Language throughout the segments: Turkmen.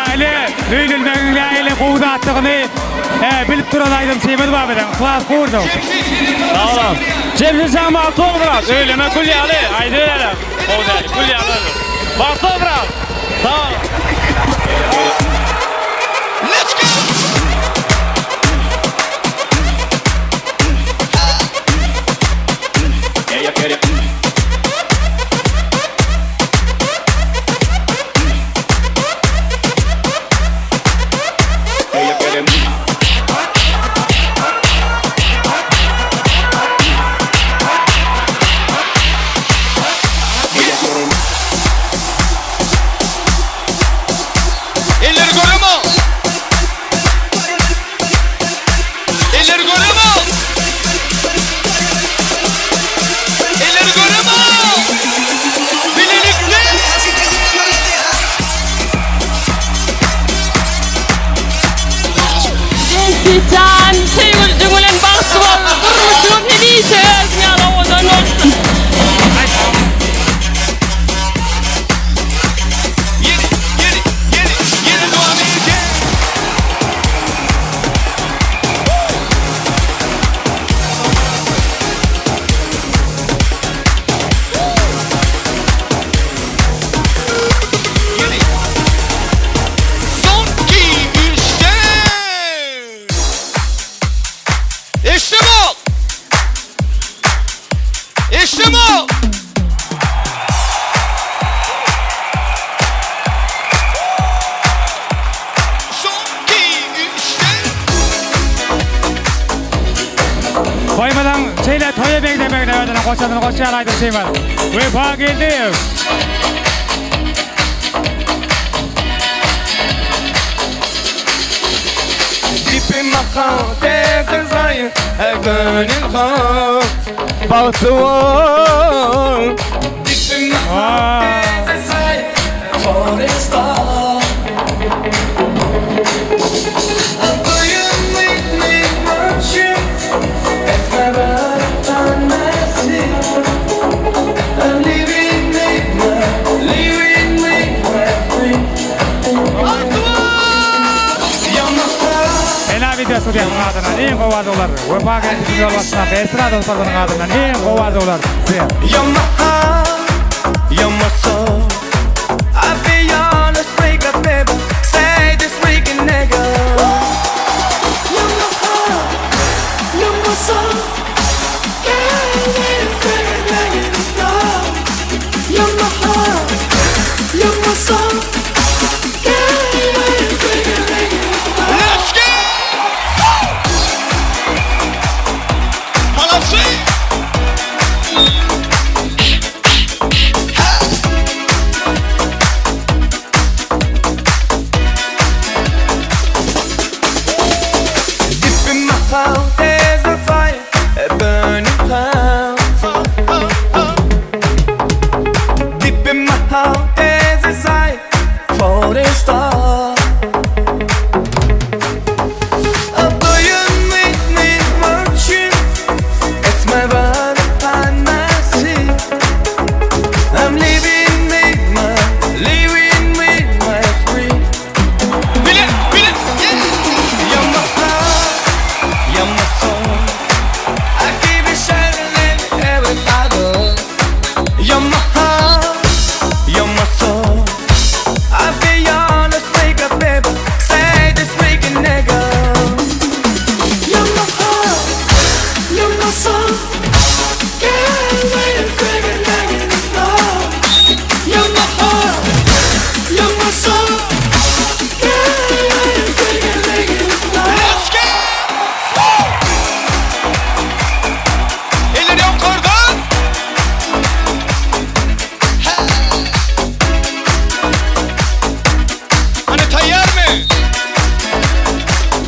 Aile öýlenmegiň nähili gowy zatdygyny bilip duran aýdymçymyz bar biziň, Yhlas Gurdow. Sag boluň. Jemşit jan bagtly bol brat. Öýlenmek gül ýaly, aýdyberem. Gowy däl, gül ýaly ömür. Bagtly bol brat. Sag bol. Let's go! Elleri görüyor Elleri görüyor mu? Elleri görüyor mu? Birlikte. Jemşitjan, söýgülijiň bilen bagtly bol, durmuşyňyz hemişe özüň ýaly owadan bolsun. Yeni, yeni, yeni, yeni devam edeceğiz. Yeni. Son iki, üçte. İşte bu. İşte bu. Son iki, üçte. Toýumyzyň şeýle toýa meňzemegine özüniň goşandyny goşýan aýdymçymyz Wepa Geldiýew. Deep in my heart there's desire, a burning heart. Bagtly bol. Deep in my heart there's desire, a falling star. Do you need me much? It's my mercy. I'm living with my, living with my free. You're my heart. Ena Video Studiýasynyň adyndan iň gowy arzuwlar. Wepa Geldiýewiň ýolbaşçysyndaky Estrada toparynyň adyndan iň gowy arzuwlar size. You're my heart, you're my soul. I'll be honest, wake up, baby. Say this freaking nigga. You're my heart, you're my soul. Girl, You're my heart, you're my soul. Girl, Let's go! Halasy! Ha! Deep in my heart, there's a fire, a burning cloud. Deep in my heart, there's a desire for the star. Do you need me much? It's my Valentine mercy. I'm living with my, living with my free. Bile, bile, yeah! You're my heart, you're my soul. I keep it shining in every I You're my heart, you're my soul. I'll be honest, wake up, baby. Say this freaking nigga. You're my heart, you're my soul. Girl, wait a freaking nigga. You're my heart, you're my soul. Girl, wait a freaking nigga. Let's go! Elleri yukarıdan. Ha! Hani tayyar mı?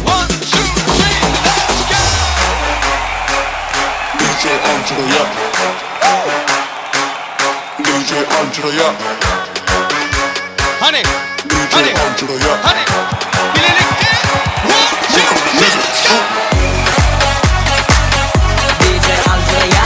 One, two, three, let's go! DJ Andrea. DJ Andrea. Hani? DJ Hani? Andrea. Hani? Birlikte. One, two, three, let's go! DJ Andrea.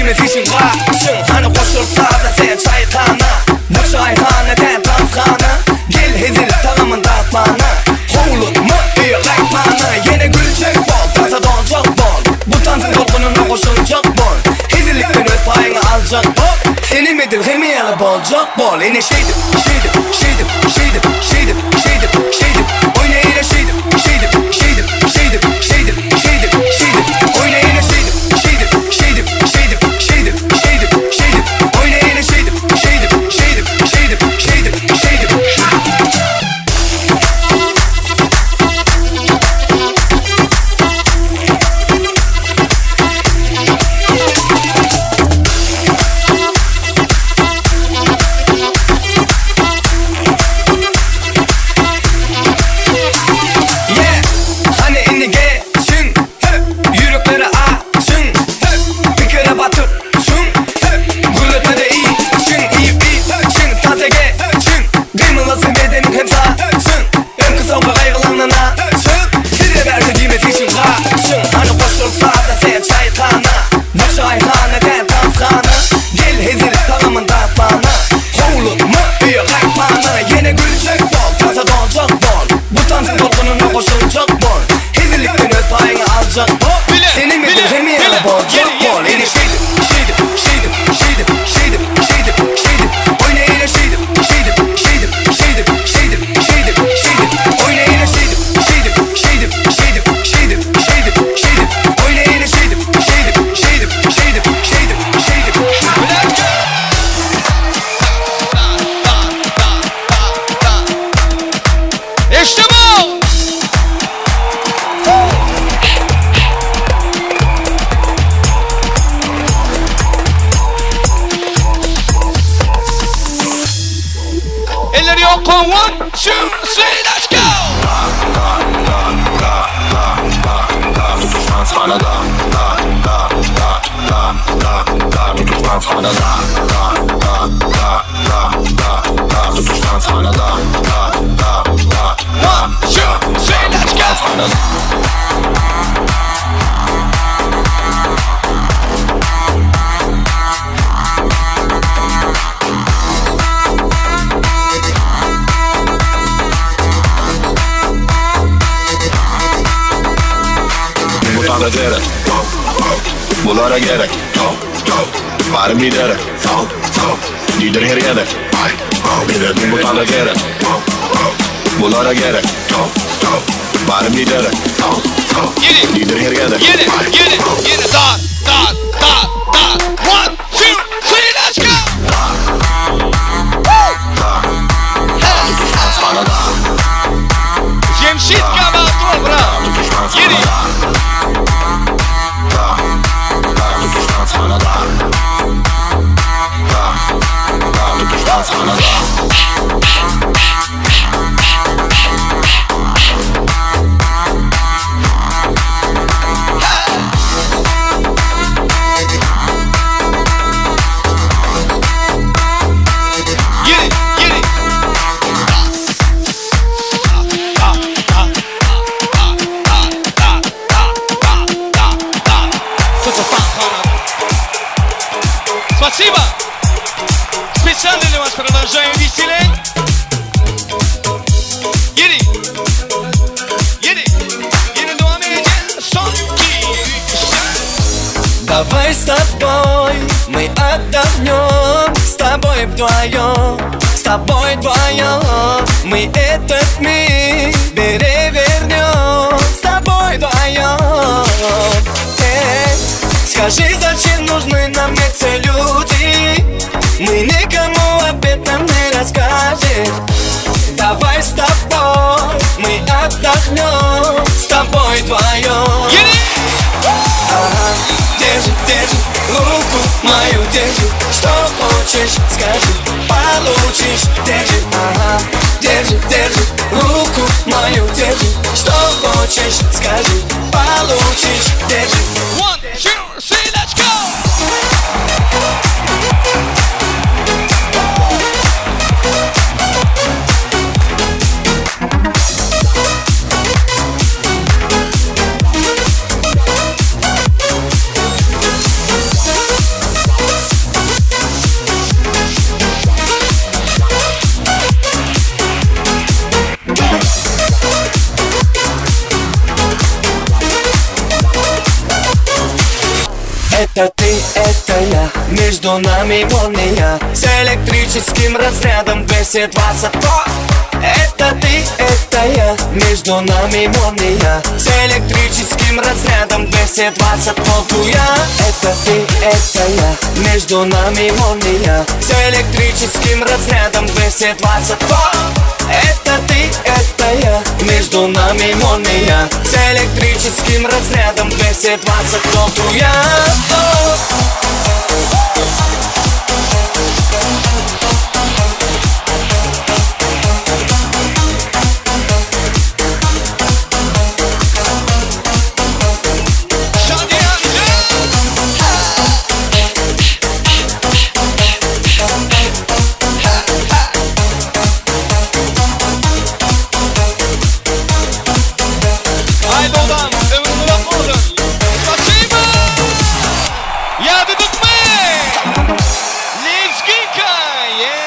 Diýmez işiň gaçyň Hany goşul saza sen çaýhana Bu çaýhana däl tanshana Gel hezil tagamyn datmana Howlukma öýe gaýtmana Ýene güljek bol tansa doljak bol Bu tansyň tolkunyna goşuljak bol Hezillikden öz paýyňy aljak bol Senem edil hemme ýaly boljak bol Ine şeýdip, şeýdip, şeýdip, şeýdip, şeýdip, şeýdip, şeýdip Oýna ine şeýdip, şeýdip, şeýdip, şeýdip, şeýdip, şeýdip, şeýdip Oýna ine şeýdip, şeýdip, şeýdip, şeýdip, şeýdip, şeýdip, şeýdip Oýna ine şeýdip, şeýdip, şeýdip, şeýdip, şeýdip, şeýdip. Yeah, hany indi geçiň, höp, Ýürekleri açyň, höp, Pikire batyp, çuň, höp, Gürletmede içiň, iýip içiň, Tansa geçiň, Gymyldasyn bedeniň hem saçyň, Öňki soňky gaýgylaňdan açyň, Size berdi diýmez işiň gaçyň, Hany goşul saza sen çaýhana, Bu çaýhana däl tanshana, Gel hezil tagamyn datmana, Howlukma öýe gaýtmana, Ýene güljek bol, tansa doljak bol, Bu tansyň tolkunyna goşuljak bol, Hezillikden öz paýyňy aljak bol, Bile, Senem edil bile, hemme ýaly bile, boljak ýeri, bol, ýeri, Ene ýeri. şeýdip, şeýdip, şeýdip, şeýdip, şeýdip, şeýdip, şeýdip, Oýna ene şeýdip, şeýdip, şeýdip, şeýdip, şeýdip, şeýdip, şeýdip, Oýna ene şeýdip, şeýdip, şeýdip, şeýdip, şeýdip, şeýdip, şeýdip, Oýna ene şeýdip, şeýdip, şeýdip, şeýdip, şeýdip, şeýdip. Let's go! İşte bu! Eller yok. One, two, three, let's go! One, two, three, let's go! Bulara gerek Bulara gerek Barym lideri Lider her ýerde Bulara gerek Bulara gerek Barym lideri Yeni. Lider her ýerde Yeni, yeni, yeni. Da, da, da, da. One, two, three, let's go! Cemşit Kamal bravo. Yeni. Yeni, yeni. Спасибо! Специально для вас продолжаем веселить. Yeni. Yeni. Yeni devam edeceğiz. Son iki, üç, Давай с тобой мы отдохнем, с тобой вдвоем, с тобой вдвоем Мы этот мир перевернем, с тобой вдвоем. Эй, скажи, зачем нужны нам эти люди? Мы никому об этом не расскажем. Давай с тобой мы отдохнем, с тобой вдвоем. Yeni. Ага, держи, держи, руку мою держи. Что хочешь, скажи, получишь. Держи, ага, держи, держи, руку мою держи. Что хочешь, скажи, получишь. Держи. One, two, three, let's go! Между нами молния С электрическим разрядом 220 вольт. Это ты, это я Между нами молния С электрическим разрядом 220 вольт я Это ты, это я Между нами молния С электрическим разрядом 220 вольт. Это ты, это я Между нами молния С электрическим разрядом 220 вольт я Aý dogdam, ömrüň uzak bolsun. Spasiba! Ýady tutma! Lezginka! Yeah!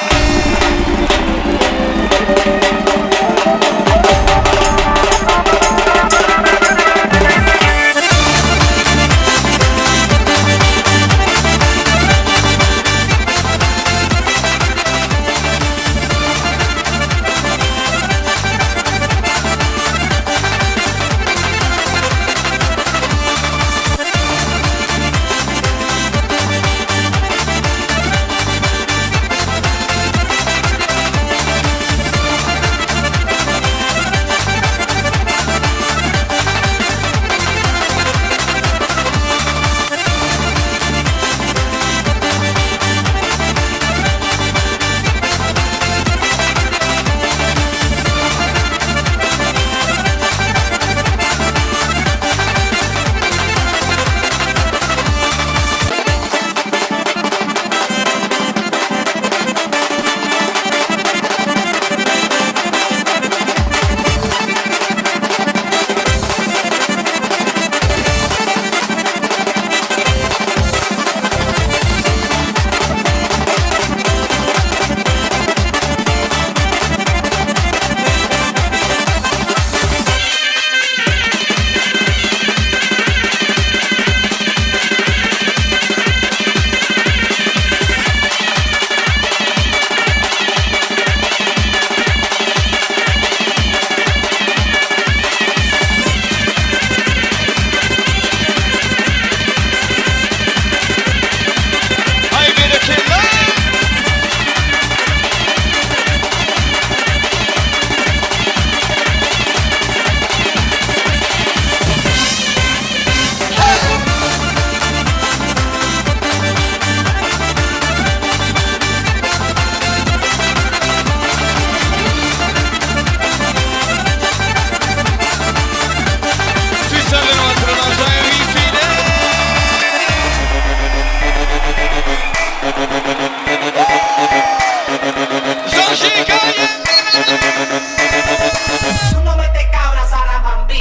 Aý berekella! Süslerden oturan aşağıya visiyle. Zoşika! Tú no metes cabra, Sarabambí.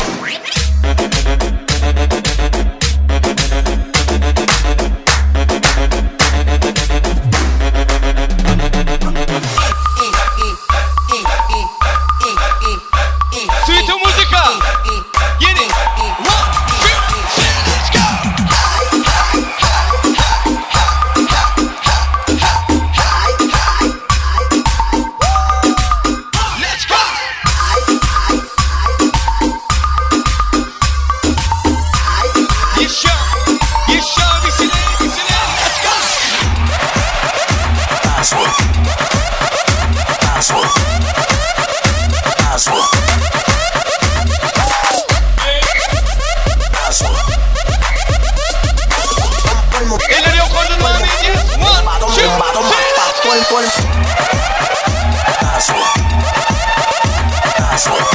Süýte muzika! Ýene! One, two, three, let's go! Let's go! Еще! Еще веселее, веселее! Let's go! Password. Password. Password. Password. Eller ýokardan devam edýäs. One, two, three, let's go! Password. Password.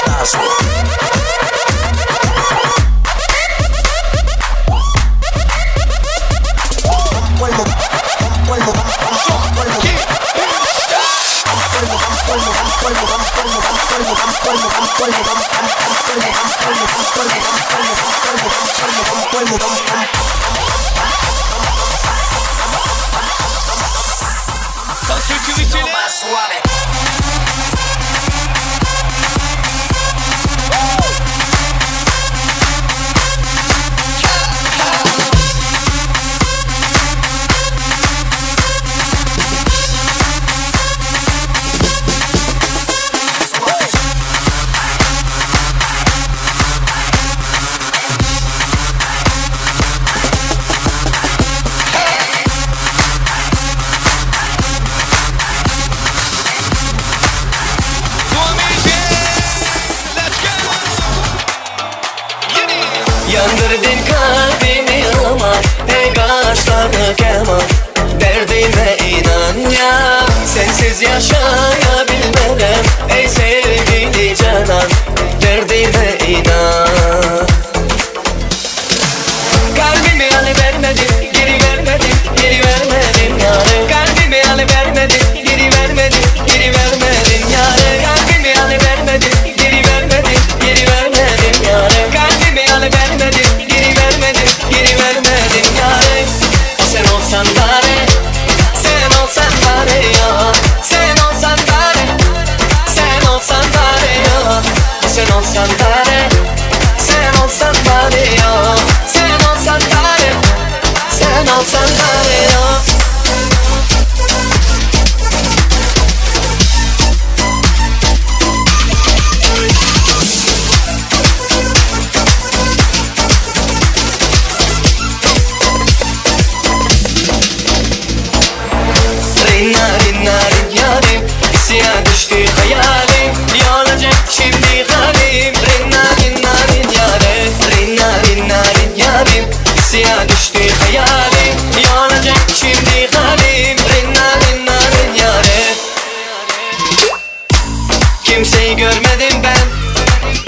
Password. Tans üçin içeli. olsan bari Sen olsan bari yo Sen olsan bari Sen olsan bari yo Rinna rinna rin yarim Siyah düştü hayalim Yanacak şimdi halim Rinna rinna rin yarim Rinna rinna rin yarim Siyah düştü hayalim Yanacak şimdi halim Rinna rinna rin yarim Kimseyi görmedim ben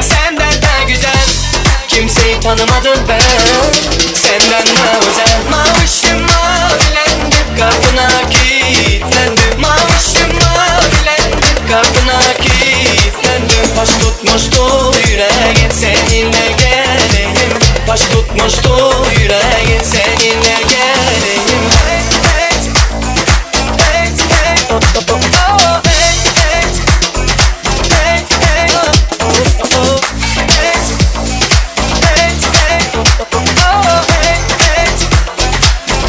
Senden daha güzel Kimseyi tanımadım ben Senden daha özel Mavişim mavilendim Kapına kilitlendim Mavişim mavilendim Kapına kilitlendim Taş tutmuştu yüreğim Seninle geleyim Taş tutmuştu yüreğim Seninle geleyim Hey hey Hey hey Oh oh oh oh Hey hey Hey hey oh oh oh Hey hey hey oh oh oh Hey hey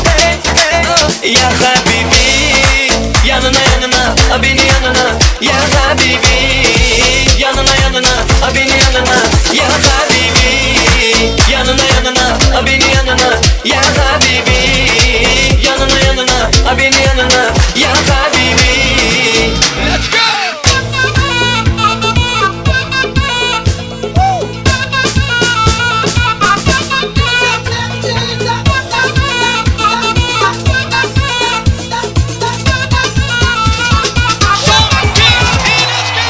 Hey hey oh Ya habibi yanına yanına beni yanına Ya habibi yanına yanına beni yanına Ya habibi yanına yanına beni yanına Ya habibi yanına yanına beni yanına Ya habibi Let's go! One, two, three, let's go!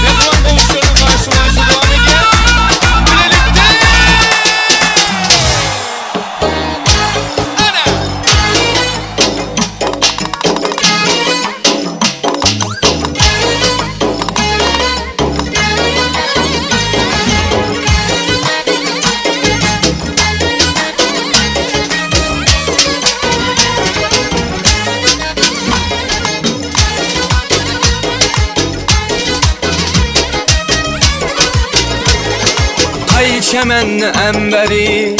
Mehman komşularının karşılaması devam ediyor. Birlikte. Ana. Hay çemen emberi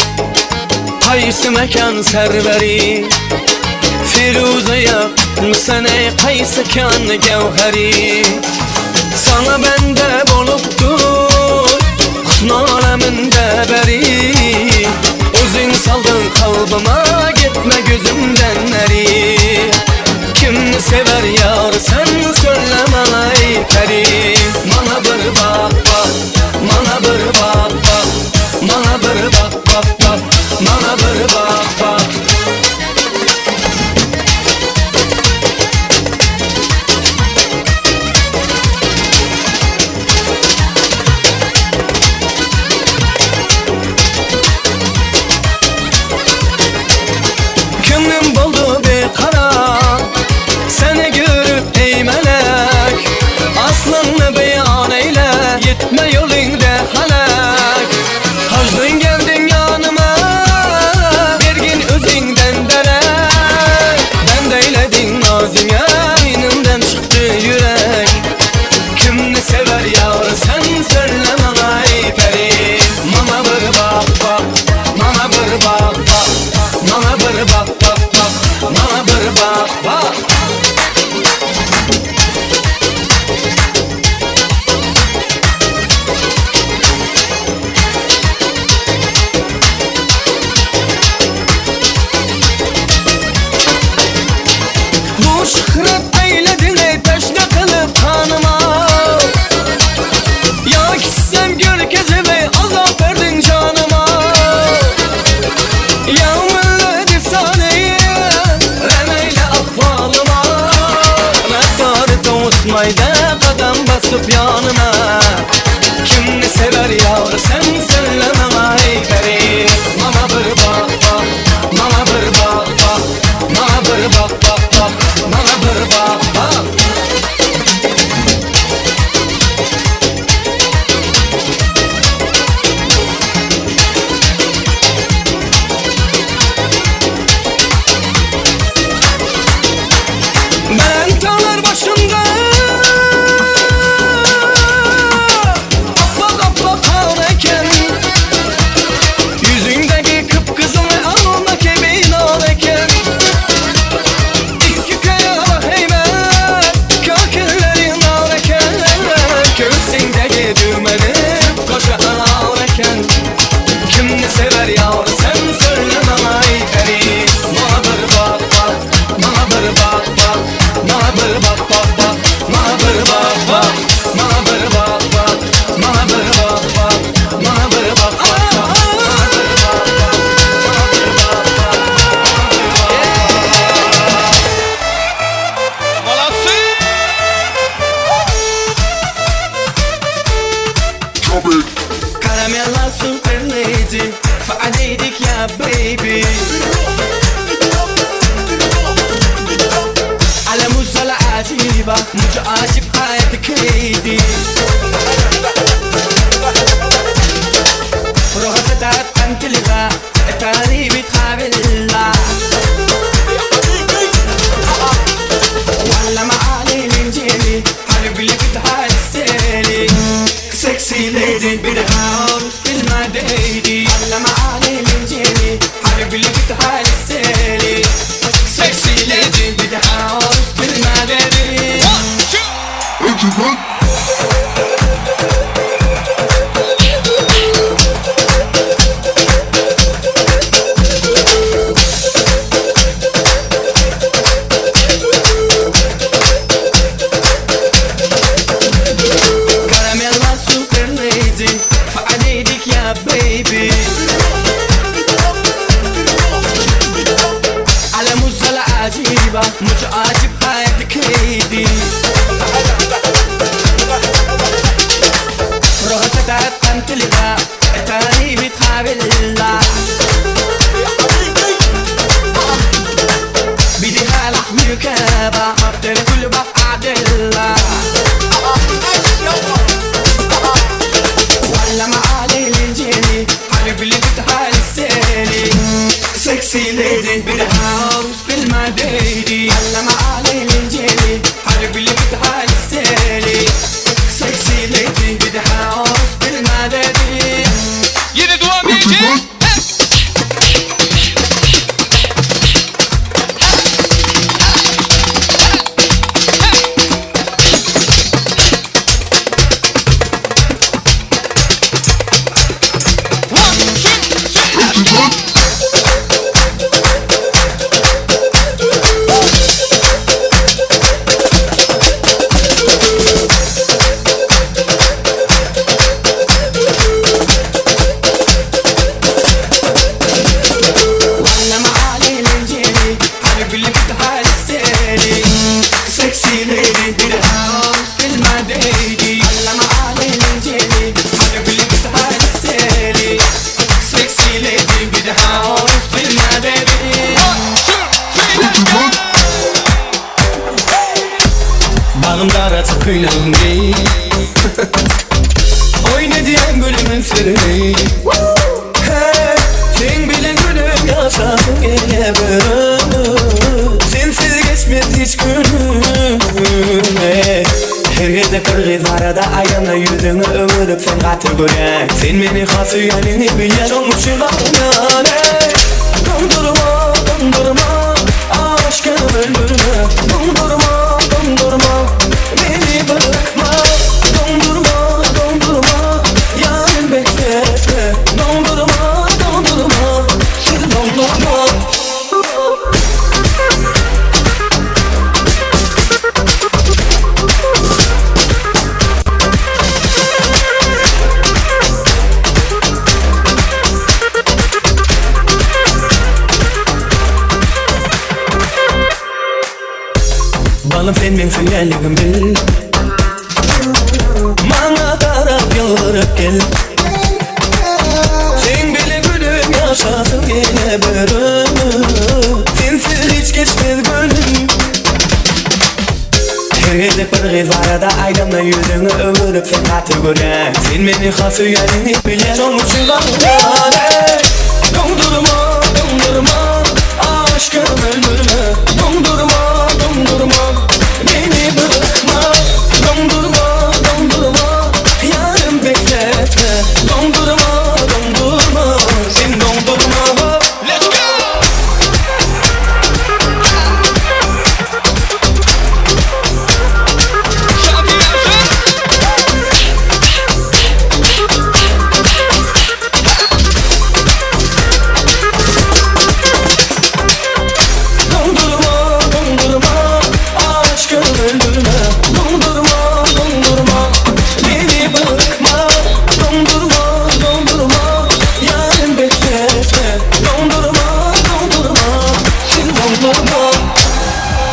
Qaysi mekan serveri Firuze sene qaysi kan gevheri Sana bende bolupdur Husn aleminde beri O'zing saldın kalbıma Gitme gözümden neri Kimni sever yar sen söyle bana ey peri Bana bir bak bak Bana bir bak bak Bana bir bak bak bak Bana bir bak bak Kimim buldu bir karar Seni görüp ey melek Aslını beyan eyle Gitme yolunda halak Hajdın geldin yanıma Bir gün özünden derek Ben de eyledin nazine Aynımdan çıktı yürek Kimni sever yar sen söyle bana ey peri Bana bir bak bak Bana bir bak bak Bana bir bak bak bak Bana bir bak bak Bu şöhret eyledin ey teşne kılıp kanıma Ya gitsem gör kezime azap verdin canıma. Aýda gadam basyp ýanyna Kimni sewer ýar sen söyle maňa eý peri Maňa bir bak bak maňa bir bak bak Maňa bir bak bak bak maňa bir bak bak. Belent dağlar başında Appak appak kar eken Yüzündeki kıpkızıl ve alnındaki bir nar eken İki kaya heyme Kökülleri nar eken Göğsündeki düğmeni koşa anar eken Kimni sever yar sen söyle bana ey peri Bana bir bak bak bana bir bak bak Bana bir bak bak bak bana bir bak bak Bana bir bak bak bana bir bak bak Bana bir bak bak bak bana bir bak bak Bana bir bak bak Молодцы! Caramella super lady فعليدك يا baby على موزة العجيبة مش عاجب حياتك هيدي روح فتاة انت لغا التاني بتقابلها ولا معالي الانجيلي حبيبي اللي بتعال السيلي Sexy lady بدها عروس بالمديدي ولا معالي الانجيلي حبيبي اللي بتعال السيلي Sexy lady بدها عروس بالمديدي One, two. Caramella super lady فعليدك يا baby على موزة العجيبة مش عاجب حياتك هيدي روح فتاة انت لغا التاني بتقابلها بديها لحم كابة حط الكل بقعدلها ولا معالي الانجيلي حبيبي اللي بتعال السيلي Sexy lady بدها عروس بالمديدي ولا معالي الانجيلي حبيبي اللي بتعال السيلي Sexy lady بدها عروس بالمديدي Yine dua DJ. One, two, three, let's go. ولا معالي الانجيلي حبيبي اللي بتعال السيلي Sexy lady بدها عروس بالمديدي ولا معالي الانجيلي حبيبي اللي بتعال السيلي Sexy lady بدها عروس بالمديدي One, two, three, let's go. Bagym daraçyk köýnegim geý Oýun edýän gülümiň sürüni Hey, Seň bilen gülüm ýaşasyn gelýär bir ömür Sensiz geçmez hiç günüm Hey, Her gezek bir gyz arada aýdanda ýüzüňi öwürip sen gaty görýäň Sen meni has söýýäniňi bilýän şonuň üçin galýan Hey, Dondurma, dondurma, aşka öldürme Dondurma, dondurma, beni bırakma Dondurma, dondurma, yarın bekletme Dondurma, dondurma, dondurma. Balym sen meň söýýänligim bil. Maňa garap ýylgyryp gel. Seň bile gülüp ýaşasym gele bir ömür. Sensiz hiç geçmez günüm. Her gezek bir gyz barada aýdamda ýüzüňi öwürip sen gaty görýäň. Sen meni has söýýäniňi bilýän şoň üçin galýan eý. Doňdurma, doňdurma, aşkym öldürme. Doňdurma, doňdurma, meni byrkma. Doňdurma, doňdurma, ýarym bekletme. Doňdurma, doňdurma, sen doňdurma. Let's go! Dondurma, dondurma, aşkım öldürme. Dondurma, dondurma, beni bırakma. Dondurma, dondurma, yarın bekletme. Dondurma, dondurma, sen dondurma.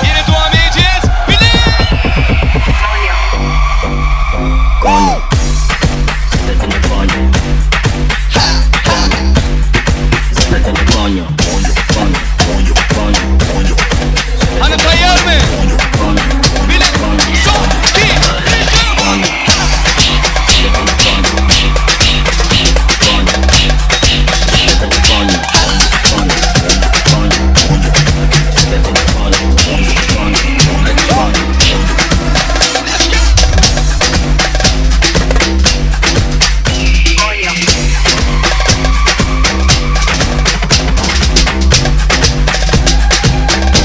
Yine devam edeceğiz. Bile! Hanım tayyar mı? Bile! Son, iki, üç,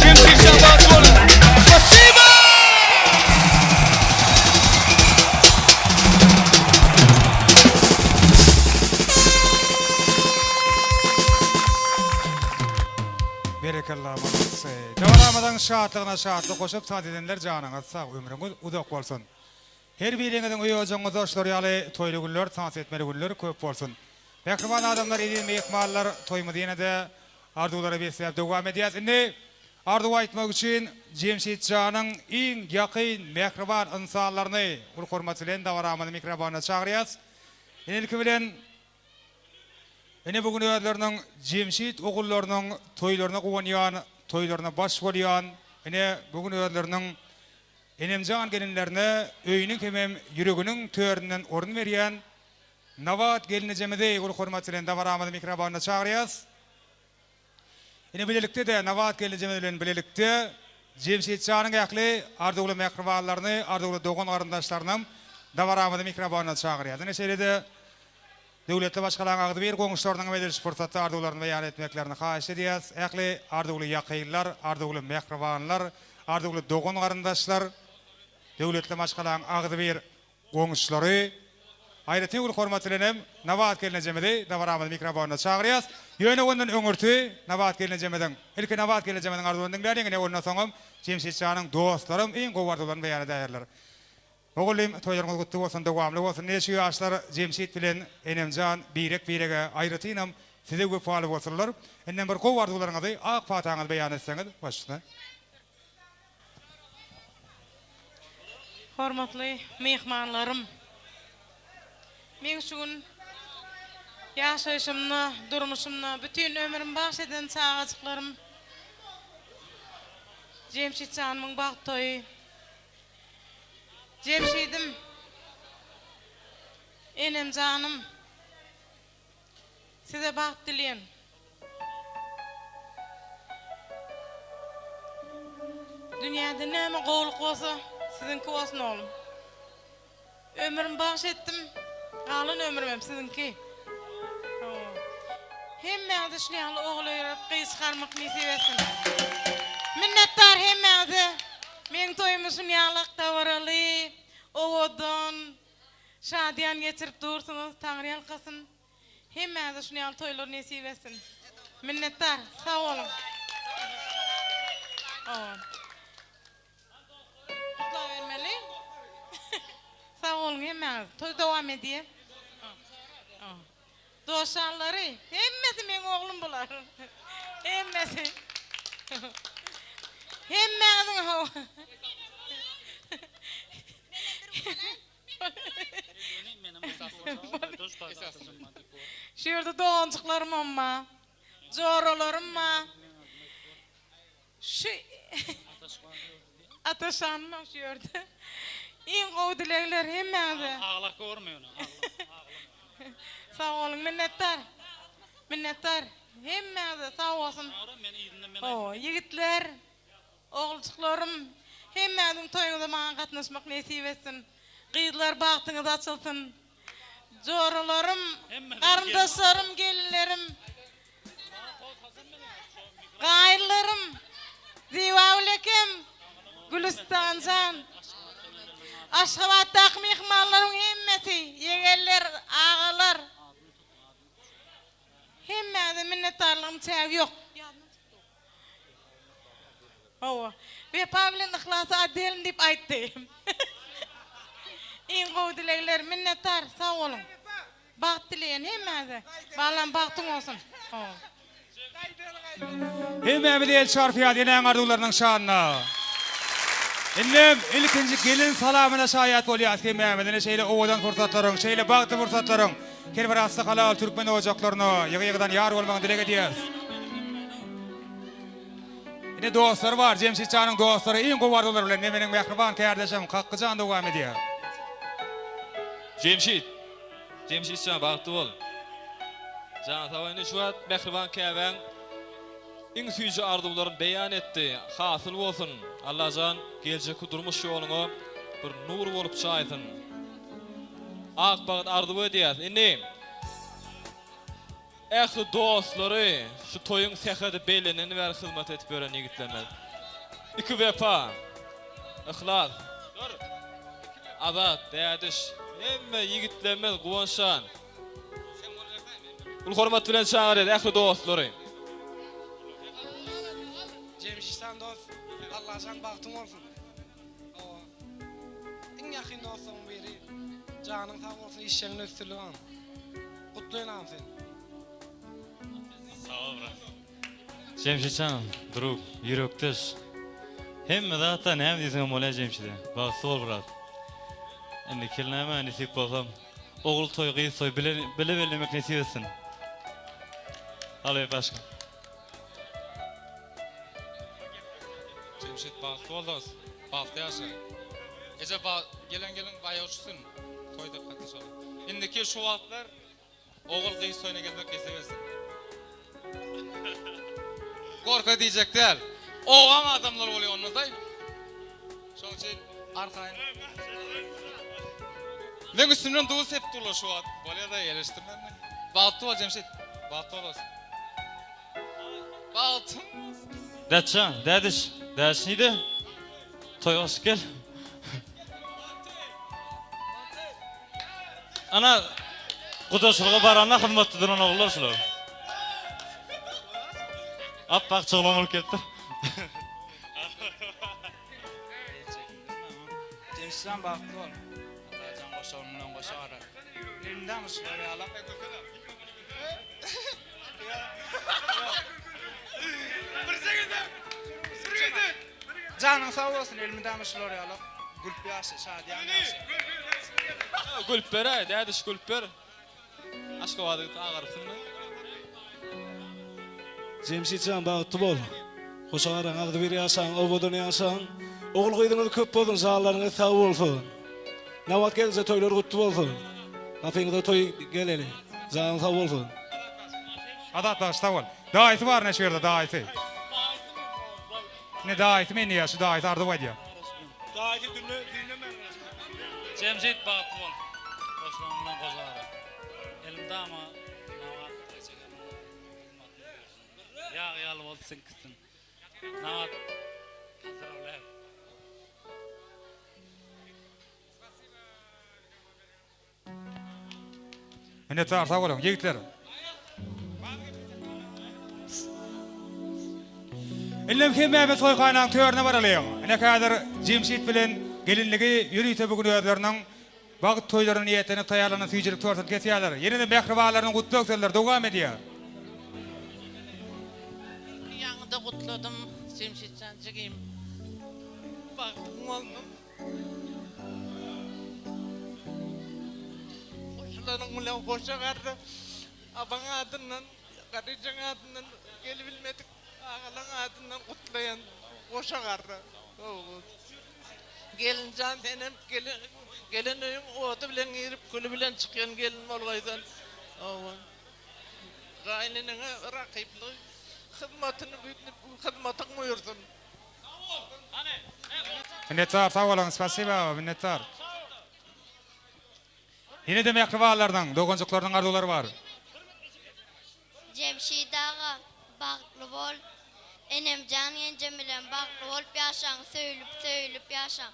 Jemşit Şahbaz bolun. Spasibo! Berekella molodцы. Dabaramyzyň şatlygyna şatlyk goşup tans edenler janyňyz sag, ömrüňiz uzak bolsun. Her biriňiziň öý ojagyňyzda şular ýaly toýly günler, tans etmeli günler köp bolsun. Mähriban adamlar, eziz myhmanlar, toýumyzy ýene-de arzuwlara besläp dowam edýäs. Indi arzuw aýtmak üçin Jemşit janyň iň ýakyn, mähriban ynsanlaryny uly hormat bilen dabaramyzyň mikrofonyna çagyrýas. Indi ilki bilen Ine bu gün özleriniň Jemşit ogullarynyň toýlaryna guwanýan, toýlaryna baş bolýan, ine bu gün özleriniň enemjan gelinlerine öýüniň hemem ýüreginiň töründen orun berýän Nabat gelnejemizi uly hormat bilen dabaramyzyň mikrofonyna çagyrýas. Ine bilelikde-de Nabat gelnejemiz bilen bilelikde Jemşit janyň ähli arzuwly mähribanlaryny, arzuwly dogan-garyndaşlarynam dabaramyzyň mikrofonyna çagyrýas. Ine şeýle-de Döwletli maşgalaň agzybir goňşularynyň hem edil şu pursatda arzuwlaryny beýan etmeklerini haýyş edýäs. Ähli arzuwly ýakynlar, arzuwly mähribanlar, arzuwly dogan-garyndaşlar, döwletli maşgalaň agzybir goňşulary, aýratyn uly hormat bilen hem Nabat gelnejemizi dabaramyzyň mikrofonyna çagyrýas. Ýöne ondan öňürti Nabat gelnejemiziň, ilki Nabat gelnejemiziň arzuwyny diňläliň, ine ondan soňam Jemşit janyň dostlaram iň gowy arzuwlaryny beýan edäýerler. Mugallym toýlaryňyz gutly bolsun dowamly bolsun ine şu ýaşlar Jemşit bilen Enemjan birek birege aýratynam size wepaly bolsunlar indem bir gowy arzuwlaryňyzy ak pataňyzy beýan etseňiz baş üstüne. Hormatly myhmanlarym! Meň şu gün ýaşaýşymda, durmuşymda bütin ömrüm bagş eden çagajyklarym Jemşit janymyň bagt toýy. Jemşidim, enem janym, size bagt dileýän. Dünýäde näme gowulyk bolsa, siziňki bolsun oglum. Ömrümi bagyş etdim, galan ömrümem siziňki. Hawa. Hemmäňize şul ýaly ogul öýerip, gyz çykarmak nesip etsin. Minnetdar hemmäňize. Meň toýumy şun ýalak dabaraly, owadan, şadyýan geçirip dursuňyz. Taňryýalkasyn. Hemmäňize şun ýaly toýlar nesip etsin. Minnetdar. Sag boluň. Hawa. Gutlabermeli. Sag boluň hemmäňiz. Toý dowam edýär. Dostjanlary hemmesi meň oglum bular. Hemmesi. Hemmäňiziň hawa. Şu ýerde doganjyklarymam bar. Joralarym bar. Şu Ataşanymam şu ýerde. Iň gowy dilegler hemmäňize. Aglak görme ýöne. Sag boluň minnetdar. Minnetdar. Hemmäňize sag bolsun. Hawa, ýigitler, oguljyklarym, hemmäňiziň toýuňyza maňa gatnaşmak nesip etsin. Gyzlar bagtyňyz açylsyn. Joralarym, garyndaşlarym, gelinlerim, gaýynlarym, Zibagül ekem, Gülüstanjan, Aşgabatdaky myhmanlaryň hemmesi, ýegenler, agalar, hemmäňize minnetdarlygym çägi ýok. Hawa. Wepa bilen Yhlasy otdelny diýip aýtdy. Iň gowy dilegler. Minnetdar. Sag boluň. Bagt dileýän hemmäňize. Balam bagtyň bolsun. Hawa. Hemmämiz el çarpýas enäň arzuwlarynyň şanyna. Indem ilkinji gelin salamyna şaýat bolýas hemmämiz. Ine şeýle owadan pursatlaryň, şeýle bagtly pursatlaryň her bir asly halal türkmen ojaklaryna ýygy-ýygydan ýar bolmagyny dileg edýäs. Ine dostlary bar, Jemşit janyň dostlary iň gowy arzuwlar bilen ne meniň mähriban kärdeşim Kakgy jan dowam edýär. Jemşit! Jemşit jan bagtly bol. Jan sag indi şu wagt mähriban käbäň iň süýji arzuwlaryny beýan etdi. Hasyl bolsun. Allajan geljekki durmuş ýoluňa bir nur bolup çaýsyn. Ak bagt arzuw edýäs. Indi Ähli dostlary şu toýuň sähedi belleneni bäri hyzmat edip ýören ýigitlerimiz. Iki Wepa, Yhlas, Azat, Dädiş, hemme ýigitlerimiz Guwançjan. Uly hormat bilen çagyrýas ähli dostlary. Jemşitjan dost Allajan bagtyň bolsun. Hawa. Iň ýakyn dostlaryň biri. Janyň sag bolsun işjeňde üstünlik agam. Gutlaýyn agam seni. Sag bol brat. Jemşitjan drug, ýürekdeş. Hemme zatda näme diýseňem bolýar Jemşide. Bagtly bol brat. Indiki ýyl näme nesip bolsa ogul toý gyz toý bile bile bellemek nesip etsin. Al başga. Jemşit bagtly bol dos. Bagtly ýaşa. Eje ba gelen gelin baýa uçsun. Toýda gatnaşaly. Indiki şu wagtlar ogul gyz toýuna gelmek nesip etsin. Gorka diýjek däl. Obaň adamlary bolýar onda daý. Şoň üçin arkaýyn. Meň üstümden duz sepip durlar şu wagt. Bolýar daýy eleşdirmän. Bagtly bol Jemşit. Bagtly bol dos. Bagtyň bolsun. Dädjan, dädiş, dädiş nide? Toýa goşup gel. Ana, gudaçylyga baranda hyzmatda duran ogullar şular. Appak çoglan bolup gelipdir. Jemşitjan bagtly bol. Allajan goşagyny bilen goşa garar. Elmydama şular ýalak. Janyň sag bolsun elmydama şular ýalak gülüp ýaşa şadyýan ýaşa. Gülüp beräý dädiş gülüp ber. Aşgabada gitip agarypsyňda. Jemşitjan bagtly bol. Hoş araň agzybir ýaşaň owadan ýaşaň. Ogul gyzyňyz köp bolsun janlaryňyz sag bolsun. Nabat gelje toýlar gutly bolsun. Gapyňyza toý geleli. Janyň sag bolsun. Azat bagşy sag bol. Daýysy bar ine şu ýerde daýysy. Ine daýysy men diýýär şu daýysy arzuw aýdýar. Daýysy dünne dinlemän. Jemşit bagtly bol. Goşlaň bilen goşa gara. Elmydama Nabat ejeňiň hyzmatyny görsün. Ýag ýaly bolup siňksin. Nabat pozdrawlýaýu. Minnetdar sag boluň ýigitler. Indem hemmämiz toýhanaň törüne baralyň. Ine häzir Jemşit bilen gelinligi ýörite bu gün özleriniň bagt toýlaryna niýetlenip taýýarlanan süýjülik tortuny kesýärler. Ýene-de mähribanlarynyň gutlag sözleri dowam edýär. Ýaňy-da gutladym Jemşitjan jigim. Bagtyň bolsun. Goşulanyň bilen goşa garda. Abaň adyndan, Garyjaň adyndan gelibilmedik agalaň adyndan gutlaýan goşa garra. Gelinjan senem gelen gelen öýüň ody bilen girip küli bilen çykýan gelin bolgaýsan. Hawa. Gaýyneneňe rakyplyk hyzmatyny hyzmatyň buýursyn. Minnetdar sag boluň spasiba minnetdar. Ýene-de mähribanlarynyň, doganjyklarynyň arzuwlary bar. Jemşit aga, bagtly bol. Enemjan genjem bilen bagtly bolup ýaşaň, söýlüp, söýülip ýaşaň.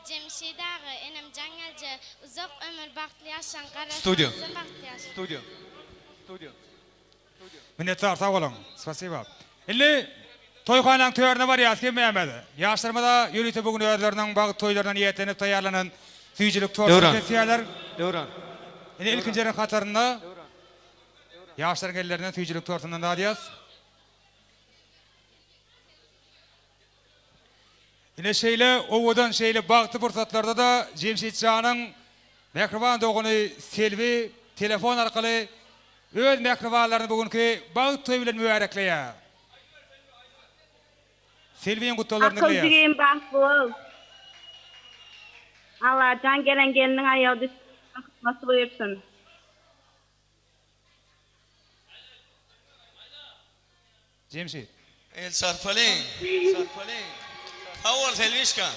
Jemşit aga, Enemjan gelje, uzak ömür bagtly ýaşaň, Studio. garaşsyzda bagtly ýaşaň. Studio. Studio. Minnetdar sag boluň. Spasiba. Indi toýhanaň törüne barýas hemmämiz. Ýaşlarymyza ýörite bu gün özleriniň bagt toýlaryna niýetlenip taýýarlanan süýjülik tortuny Döwran. kesýärler. Döwran. Indi ilkinjileriň hatarynda ýaşlaryň ellerinden süýjülik tortundan dadýas. Ine şeýle owadan, şeýle bagtly pursatlarda-da Jemşitjanyň mähriban dogany Selbi telefon arkaly öz mähribanlaryny bu günki bagt toýy bilen mübärekleýär. Selbiň gutlaglaryny Akyl diňleýäris. jigim bagtly bol. Allajan gelen gelniň aýagy düşsün kysmaty buýursyn. Jemşit. El çarpalyň. Sag bol Selbişka.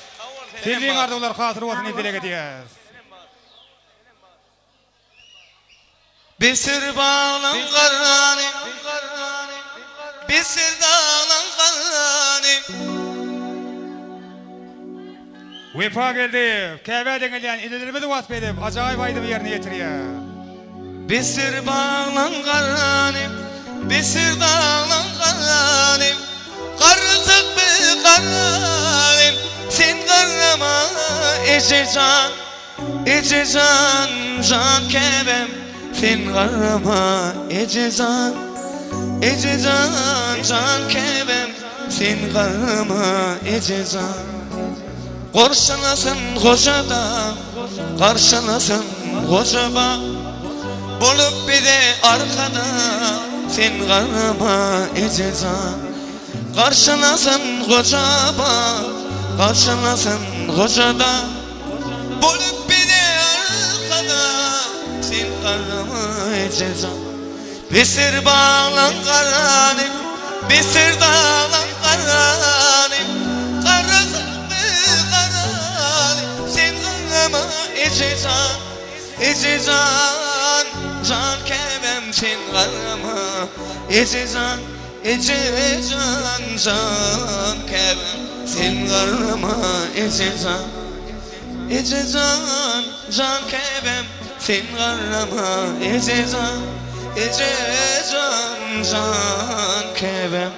Selbiň arzuwlary hasyl bolsun diýip dileg edýäs. Besir baglaň garany, Besir daglaň garany. Wepa Geldiýew, Käbä deňelýän enelerimizi wasp edip, ajaýyp aýdymy ýerine ýetirýär. Besir baglaň garany, Besir daglaň garany, Garryjyk bir garany, Sen garrama eje jan, eje jan, jan käbäm, Sen garrama eje jan, eje jan, jan käbäm, Sen garrama eje jan. Gorşalasyn goja dag, Garşalasyn goja bag, Bolup bize arkadag, Sen garrama eje jan. Garşalasyn goja bag, Garşalasyn goja dag, Bolup bize arkadag, Sen garrama eje jan. Besir baglaň garany, Besir daglaň garany, Garasynmy garany, Sen garrama eje jan, eje jan, Jan käbäm sen garrama eje jan, eje jan, Jan käbäm sen garrama eje jan. Eje jan, jan käbäm, sen garrama eje jan, eje jan, jan käbäm,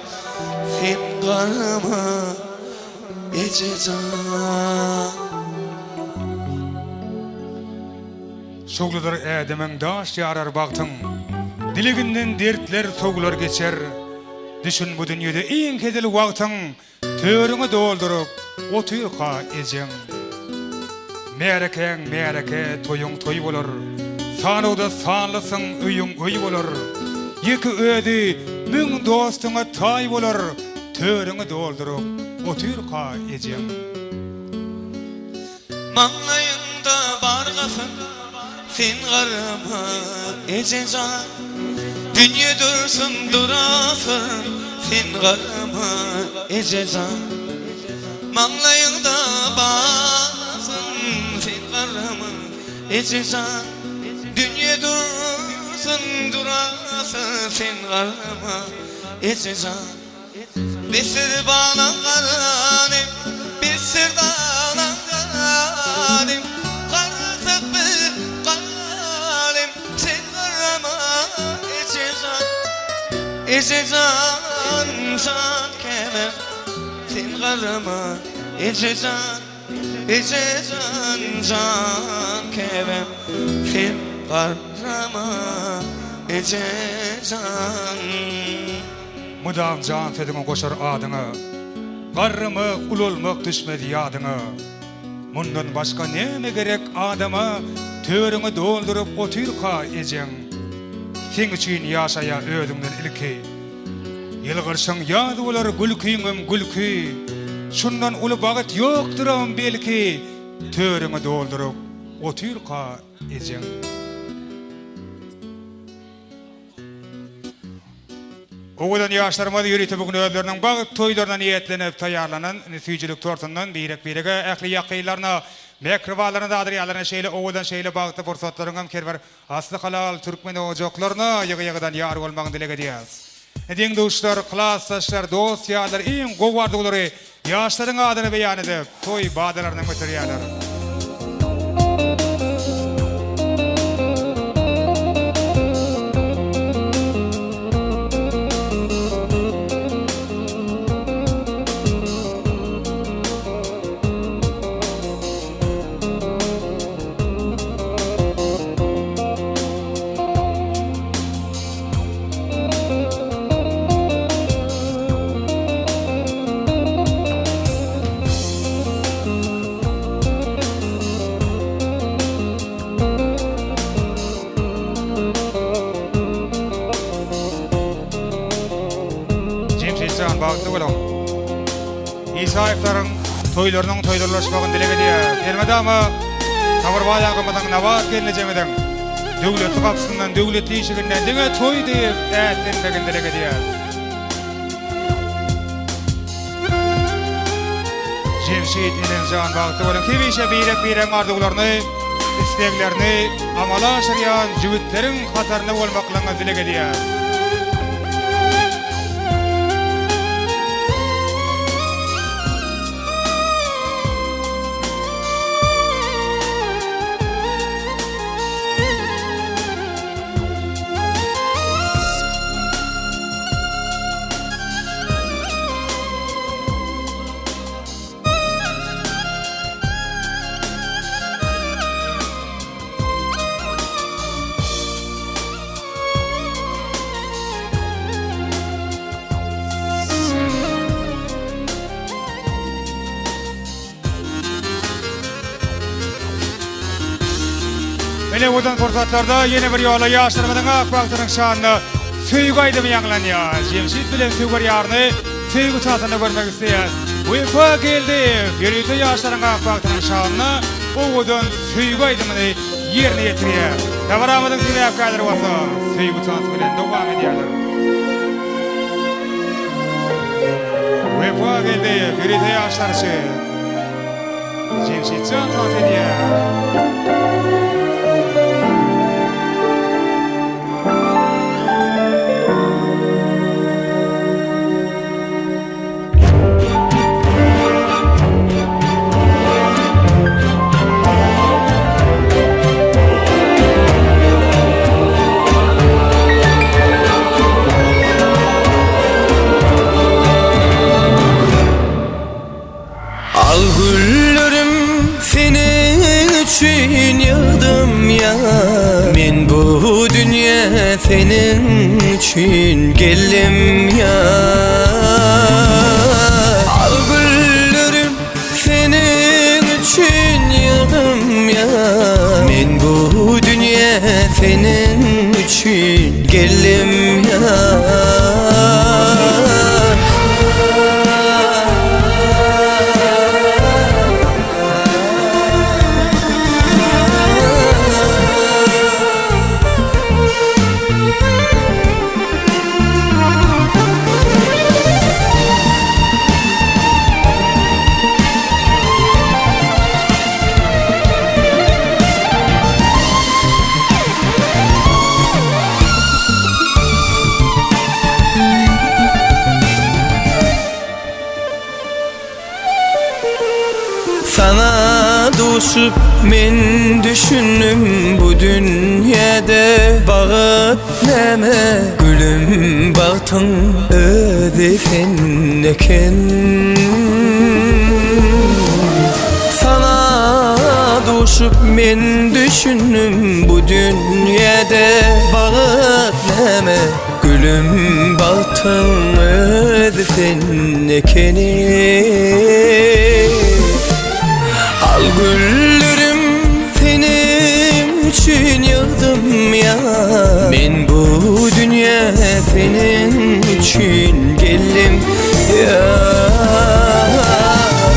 sen garrama eje jan. Şowludyr ädimiň daş ýarar bagtyň, Dileginden dertler sowular geçer. Düşün bu dünýede iň hezil wagtyň, Törüňi dolduryp otyrka ejeň. Märekäň märeke, toýuň toý bolar. Sanawda sanlysyň, öýüň öý bolar. Ýeke özi müň dostuňa taý bolar, Törüňi dolduryp otyrka ejeň. Maňlaýyňda bar gasyn, sen garama eje jan. Dünýe dursun durasyn, sen garama eje jan. Maňlaýyňda bar gasyn, sen garama eje jan. Dünýe dursun durasyn, sen garama eje jan. Besir baglaň garany, Besir daglaň garany, Garrasak bir ganym, Sen garrama eje jan, Eje jan, jan käbäm, Sen garrama eje jan, Eje jan, jan käbäm, Sen garrama eje jan. Mydam jan sözüňi goşar adyňa, Garramak, ulalmak düşmez ýadyňa. Mundan başga näme gerek adama? Törüňi dolduryp otyrka ejeň, Seň üçin ýaşaýa özüňden ilki. Ýylgyrşyň ýaz bolar gülkiňem gülki, Şundan uly bagt ýokduram belki, Törüňi dolduryp otyrka ejeň. Owadan ýaşlarymyz ýörite bu gün özleriniň bagt toýlaryna niýetlenip taýýarlanan süýjülik tortundan birek-birege, ähli ýakynlaryna, mähribanlaryna dadyrýarlar. Ine, şeýle owadan, şeýle bagtly pursatlaryň hem her bir asly halal türkmen ojaklaryna ýygy-ýygydan ýar bolmagyny dileg edýäris. Deň-duşlar, klasdaşlar, dost-ýarlar iň gowy arzuwlary Ýaşlaryň adyny beýan edip, toý badalaryny göterýärler. Jemşitjan bagtly boluň. Isaýewleriň toýlarynyň toýlarlaşmagyny dileg edýäris. Elmydama Sabyrbaý agamyzyň Nabat gelnejemiziň döwletli gapysyndan, döwletli işiginden diňe toý diýip ätlenmegini dileg edýäris. Jemşit Enemjan bagtly boluň. Hemişe birek-biregiň arzuwlaryny, isleglerini amala aşyrýan jübütleriň hatarynda bolmaklygyňyzy dileg edýäris. Ine owadan pursatlarda ýene bir ýola ýaşlarymyzyň ak bagtynyň şanyna söýgi aýdymy ýaňlanýar. Jemşit bilen söwer ýaryny söýgi tagtynda görmek isleýän Wepa Geldiýew ýörite ýaşlaryň ak bagtynyň şanyna owadan söýgi aýdymyny ýerine ýetirýär. Dabaramyzyň sebäpkärleri bolsa söýgi tansy bilen dowam edýärler. Wepa Geldiýew ýörite ýaşlar üçin Jemşitjan tans edýär. Al güllerim seniň üçin ýygdym ýa Men bu dünýä seniň üçin geldim ýa Al güllerim seniň üçin ýygdym ýa Men bu dünýä seniň üçin geldim ýa Saňa duşup men düşündim bu dünýäde Bagyt näme gülüm bagtyň özi sen eken Saňa duşup men düşündim bu dünýäde Bagyt näme Gülüm bagtyň özi sen ekeni Al güllerim seniň. Men bu dünýä seniň üçin geldim ýar.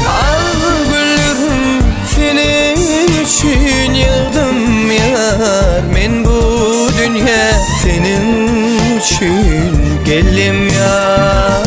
Al güllerim seniň üçin ýygdym ýar. Men bu dünýä seniň üçin geldim ýar.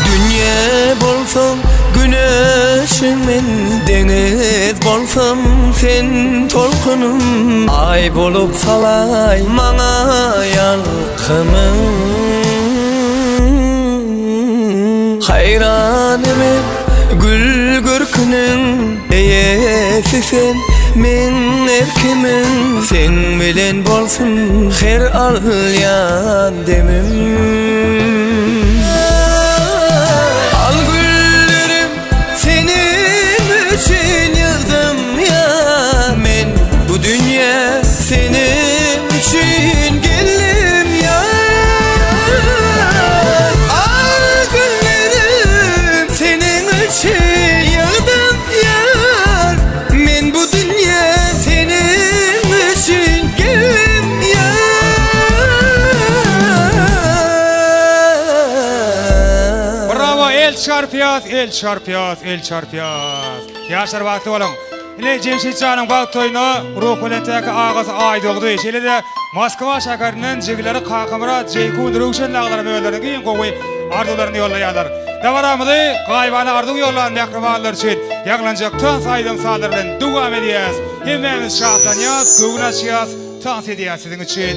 Dünýe bolsam güneşiň men Deňiz bolsam sen tolkunym Aý bolup salaý maňa ýalkymyň Haýran men gül görküniň Eýesi sen meň erkimiň Seň bilen bolsun her alýan demim. Al güllerim seniň üçin ýygdym ýar Men bu dünýä seniň üçin geldim ýar Al güllerim seniň üçin ýygdym ýar Men bu dünýä seniň üçin geldim ýar. Bravo el çarpýas el çarpýas el çarpýas. Ýaşlar bagtly boluň. Ine Jemşit janyň bagt toýuna Ruhubelentdäki agasy Aýdogdy, şeýle-de Moskwa şäherinden jigileri Kakamyrat, Jeýhun, Röwşen dagylaram özleriniň iň gowy arzuwlaryny ýollaýarlar. Dabaramyzy gaýybana arzuw ýollan mähribanlar üçin ýaňlanjak tans aýdym-sazlar bilen dowam edýäs. Hemmämiz şatlanýas, göwün açýas, tans edýäs siziň üçin.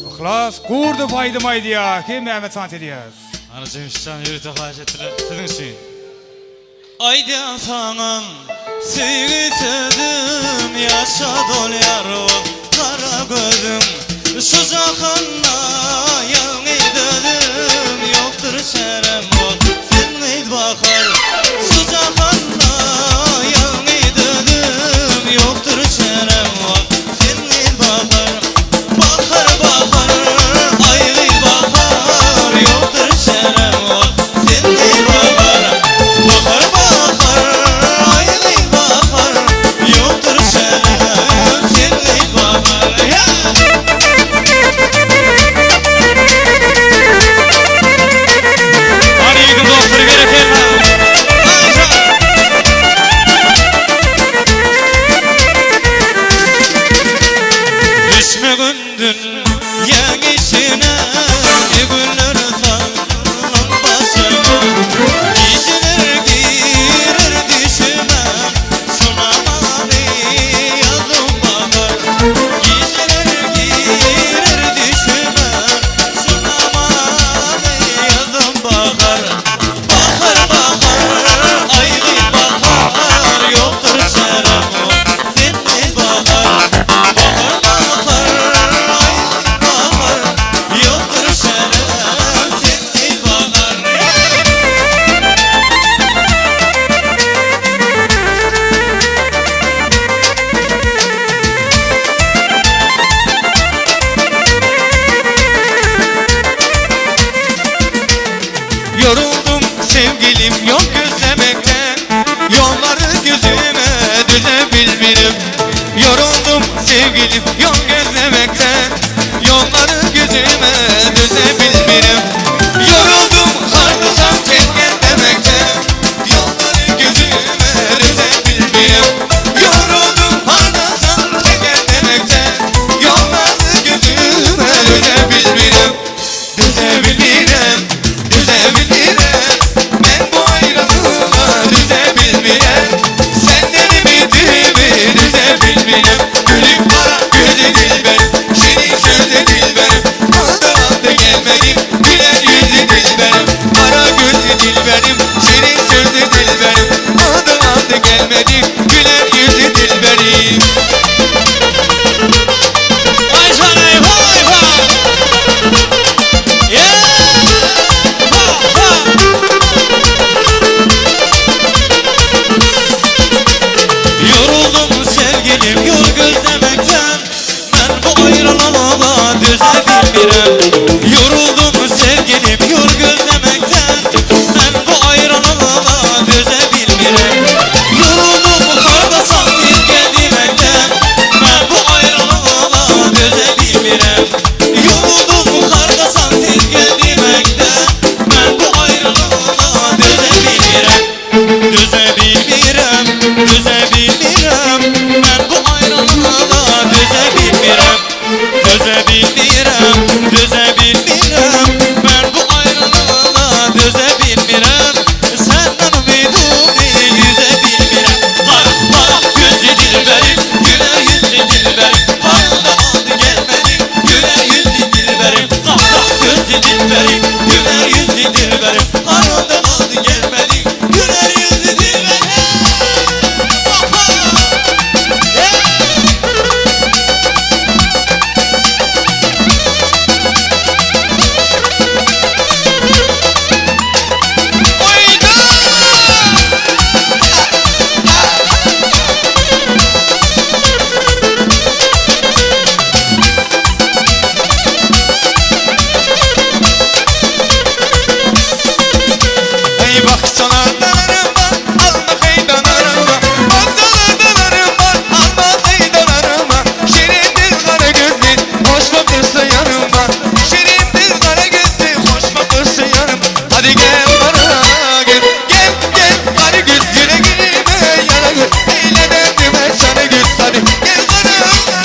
Yhlas Gurdow aýdym aýdýar, hemmämiz tans edýäs. Ana Jemşitjan ýörite haýyş etdiler siziň üçin. Aýdýan saňa söýgi sözüm ýaşa dolýar ol gara gözüň Şu jahanda ýalňyz özüm ýokdur çärem ol sen gyz bahar Şu jahanda ýalňyz özüm ýokdur çärem ol sen gyz bahar Bahar bahar aý gyz bahar ýokdur çärem ol sen gyz bahar Bahar bahar aý gyz bahar ýokdur çärem sen gyz bahar. Hany ýigidiň dostlary berekella. Düşme gündün ýaň içine Güller salan başyma Gijeler girer düşüme Şu namany ýazdym bahar Gijeler girer düşüme Şu namany ýazdym bahar Bahar bahar aý gyz bahar Ýokdur çärem sen gyz bahar Bahar bahar aý gyz bahar Ýokdur çärem sen gyz bahar. Yoruldum sevgilim yol gözlemekten Yolları gözüme düzebilmirim Yoruldum sevgilim yol gözlemekten Yolları gözüme düzebilmirim Yoruldum hardasam çengel demekten Yolları gözüme düzebilmirim Yoruldum hardasam çengel demekten Yolları gözüme düzebilmirim Düzebilmirem, düzebilmirem Men bu aýralyga düzebilmirem Senden ümidimi düzebilmirem Gülüm gara gözli dilberim Şirin sözli dilberim Aldı aldı gelmedim Güler ýüzli dilberim Gara gözli dilberim Şirin sözli dilberim Aldı aldı gelmedim Güler ýüzli. bilmirem Yoruldum sevgilim yol gözlemekten Ben bu ayrılığa döze bilmirem Yoruldum hardasan tez gel demekten Ben bu ayrılığa döze bilmirem Yoruldum hardasan tez gel demekten Ben bu ayrılığa döze bilmirem Döze bilmirem, döze bilmirem Ben bu ayrılığa döze bilmirem Döze bilmirem, döze bilmirem Ben bu ayrılığa döze bilmirem Senden umidimi yüze bilmirem Kara kara gözlü dilberim Güler yüzlü dilberim Harda aldı gelmedin Güler yüzlü dilberim Kara gözlü dilberim Güler yüzlü dilberim Harda aldı gelmedin Güler yüzlü dilberim Ey bakçalardan var, alma kaydanarım var. Bakçalardan var, alma kaydanarım var. Şirindir kara gözlü, hoş bakışlı yanıma. Şirindir kara gözlü, hoş bakışlı yanıma. Hadi gel bana gel, gel gel kara göz yüreğime yana gül. Eyle derdime sana gül. Hadi gel kara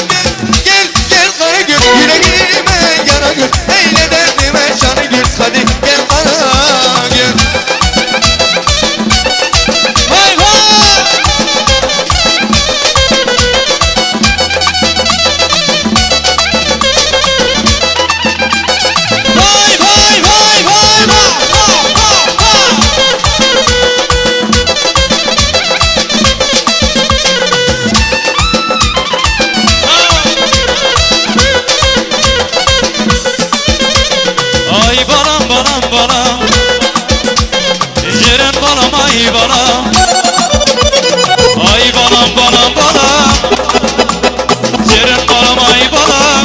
gel, gel gel kara göz yüreğime yana gül. Eyle derdime sana gül. Hadi gel kara gül. Vay vay! Vay vay vay vay vay! Ay balam balam balam Ceren balam ay balam Ay balam balam balam Ceren balam ay balam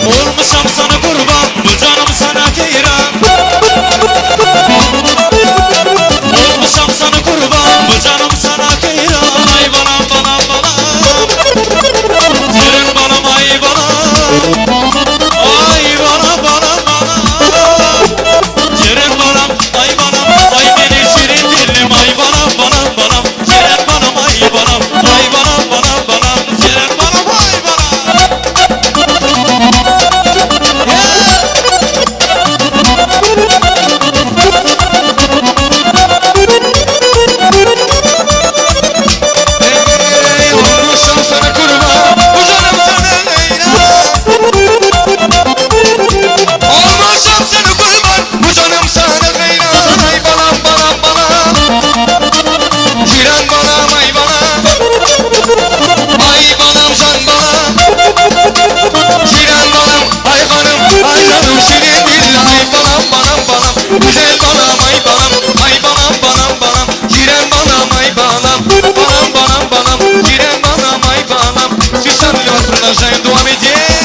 Olmuşam sana kurban Bu canım sana keyran Olmuşam sana kurban Bu canım sana keyran Ay balam balam balam Ceren balam ay balam Ay bana bana bana Ceren balam ay balam ay benim şirin dilim ay balam balam balam Ceren balam ay balam ay balam balam balam Ceren balam ay balam Ey olmuşam sana kurban, bu canım sana Leyla. Olmuşam sana kurban, bu canım sana Leyla. Ay balam balam balam, ciran balam ay balam, ay balam can balam, ciran balam ay hanım, ay canım şirin dilli ay balam balam balam, güzel balam ay balam, ay balam balam balam, ciran balam ay balam, balam balam balam, ciran balam ay balam. Сейчас мы продолжаем dowam edýär.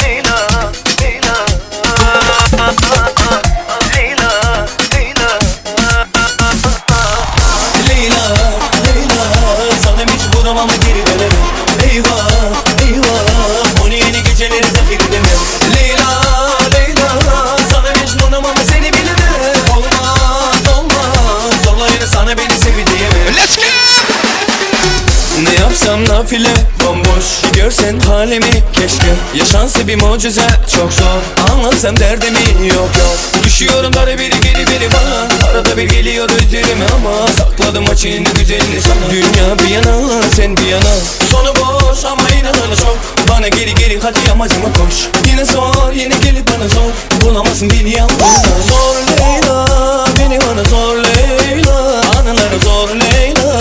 Leyla, Leyla, Leyla, Leyla. Leyla, Leyla, sana mecburum ama geri dönemem. Eyvah, eyvah, onu yeni geceleri zahir edemem. Leyla, Leyla, sana mecnunum ama seni bilemem. Olmaz, olmaz, zorla yine sana beni sev diyemem. Let's go! Ne yapsam nafile bomboş Görsen halimi keşke Yaşansa bir mucize çok zor Anlatsam derdimi yok yok Düşüyorum dar biri geri biri bana Arada bir geliyor üzerime ama Sakladım açığını güzelini sana Dünya bir yana sen bir yana Sonu boş ama inanana çok Bana geri geri hadi amacıma koş Yine sor yine gelip bana sor Bulamazsın beni yalnız Zor Leyla beni bana zor Leyla Anıları zor Leyla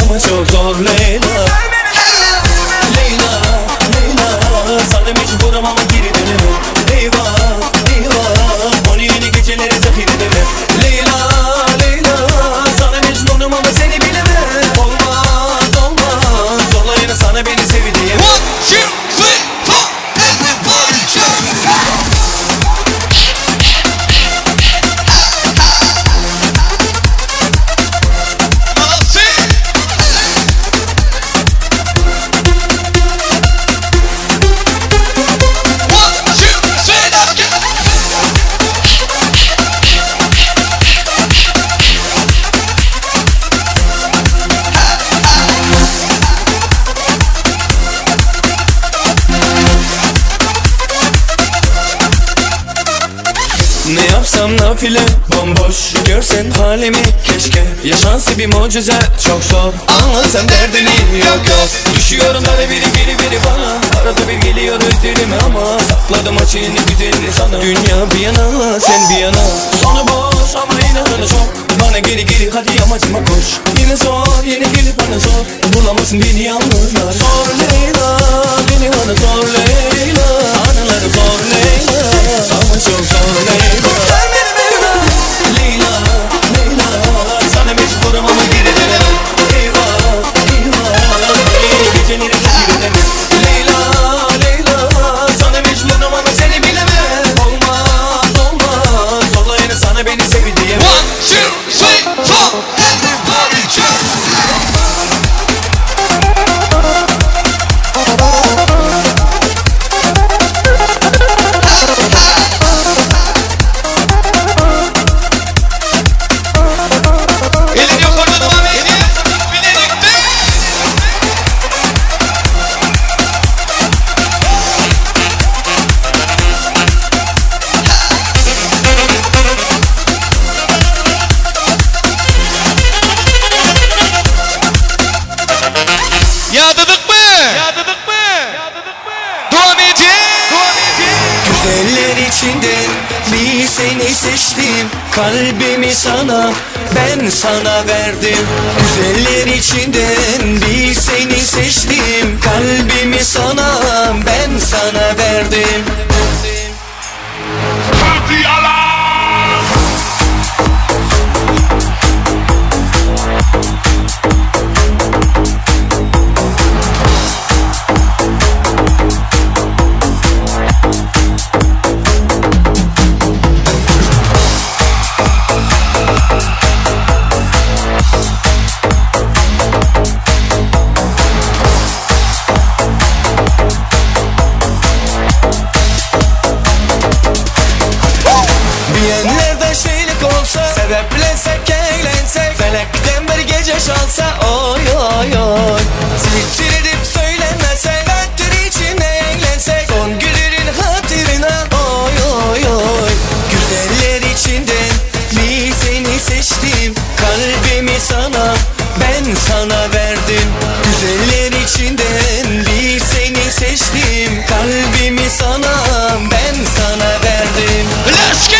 ama çok zor Leyla Leyla, Leyla Sana mecburum ama geri dönemem Eyvah, eyvah Onu yeni gecelere zahir edemem Leyla, Leyla Sana nafile Bomboş görsen halimi keşke Yaşansa bir mucize çok zor Anlatsam derdimi yok yok Düşüyorum sana biri geri biri bana Arada bir geliyor özlerim ama Sakladım açığını güzelini sana Dünya bir yana sen bir yana Sonu boş ama inanını çok Bana geri geri hadi amacıma koş Yine sor yine gelip bana sor Bulamazsın beni yalnızlar Sor Leyla beni bana sor Leyla Anıları sor Leyla Ama çok zor Leyla Kurtar beni Mevla Leyla Leyla Sana mecburum ama geri dönemem Eyvah eyvah Geceleri zehir edemem Leyla Leyla Sana mecnunum ama seni bilemem Olmaz olmaz Olayını sana beni sev diyemem One, two, three, four. Everybody jump. Elini yukarıda devam edin. Bilelikte. Yağdırdık mı? Yağdırdık mı? Devam edin. Devam edin. Güzeller içinden bir seni seçtim Kalbimi sana ben sana verdim Güzeller içinden bir seni seçtim Kalbimi sana ben sana verdim Party alarm! Diyenlerde şeylik olsa Sebeplensek eğlensek Felekten bir gece şansa Oy oy oy Zincir edip söylenmese Hatır içinde eğlensek Son günlerin hatırına Oy oy oy Güzeller içinden bir seni seçtim Kalbimi sana ben sana verdim Güzeller içinden bir seni seçtim Kalbimi sana ben sana verdim Let's go.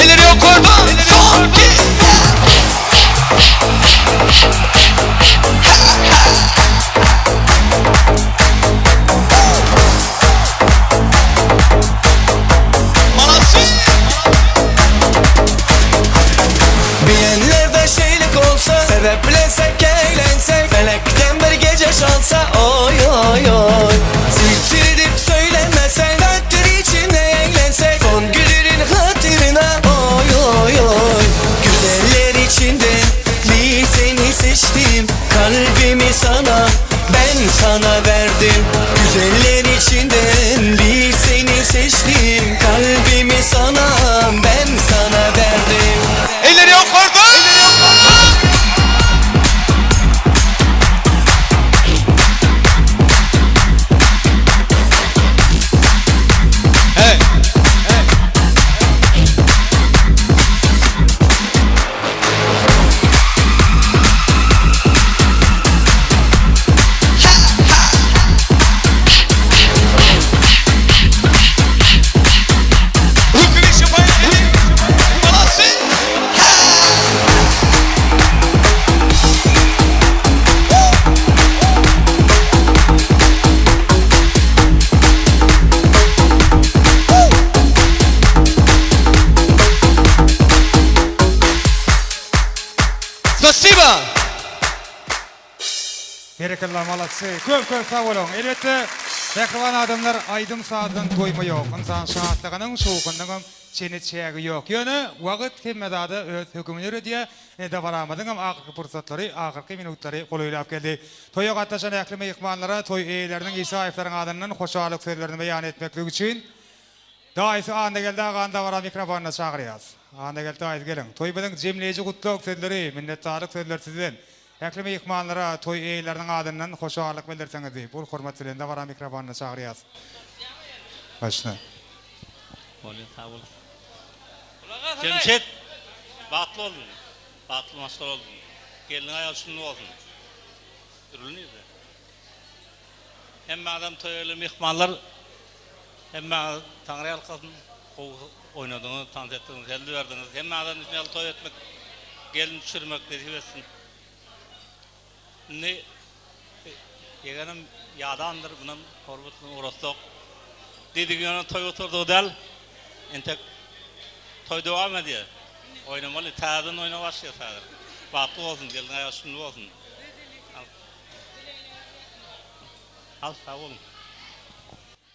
Elleri yukarıda. Son iki. Malasya. Bilenlerde şeylik olsa Sebeplensek eğlensek Felekten bir gece şansa Oy oy oy Zincir edip söylenmesen Hatır içinde eğlensek Son günlerin hatırına Oy oy oy Güzeller içinden bir seni seçtim Kalbimi sana ben sana verdim Güzeller içinden bir seni seçtim Kalbimi sana ben sana verdim Elleri yukarıda. Hey. Hüküm işi bayrağı. Malasya. Spasiba. Berekella malatsy. Köp köp sag boluň. Elbetde mähriban adamlar aýdym sazdan doýma ýok. Ynsan şatlygynyň, şowhunynyňam çeni çägi ýok. Ýöne wagt hemme zada öz hökümini ýöredýär. Ine dabaramyzyňam ahyrky pursatlary, ahyrky minutlary golaýlap geldi. Toýa gatnaşan ähli myhmanlara toý eýeleriniň Isaýewleriň adyndan hoşallyk sözlerini beýan etmeklik üçin daýysy Annageldi agany dabara mikrofonyna çagyrýas. Annageldi Aýyz gelin. Toýumyzyň jemleýji gutlag sözleri, minnetdarlyk sözleri sizden. Ähli myhmanlara toý eýeleriniň adyndan hoşallyk bildirseňiz diýip, uly hormat bilen dabara mikrofonyna çagyrýas. Başla. Bolýa sag bol. Jemşit bagtly bolsun. Bagtly maşgala bolsun. Gelniň aýagy şunda bolsun. Rül nirde? Hemme adam toýa gelen myhmanlar hemmäňiz Taňry ýalkasyn. Gowy oýnadyňyz, tans etdiňiz, hezil berdiňiz. Hemme adam üçin ýaly toý etmek, gelin düşürmek nesip etsin. Indi ýegenim ýadandyr, munam hormat bilen ugratsak. Diýdik ýöne toý gutardygy däl. Entek toý dowam edýär. Oýnamaly, täzeden oýna başlaýas häzir. Bagtly bolsun, gelin aýagy şumly bolsun. Al, sag boluň.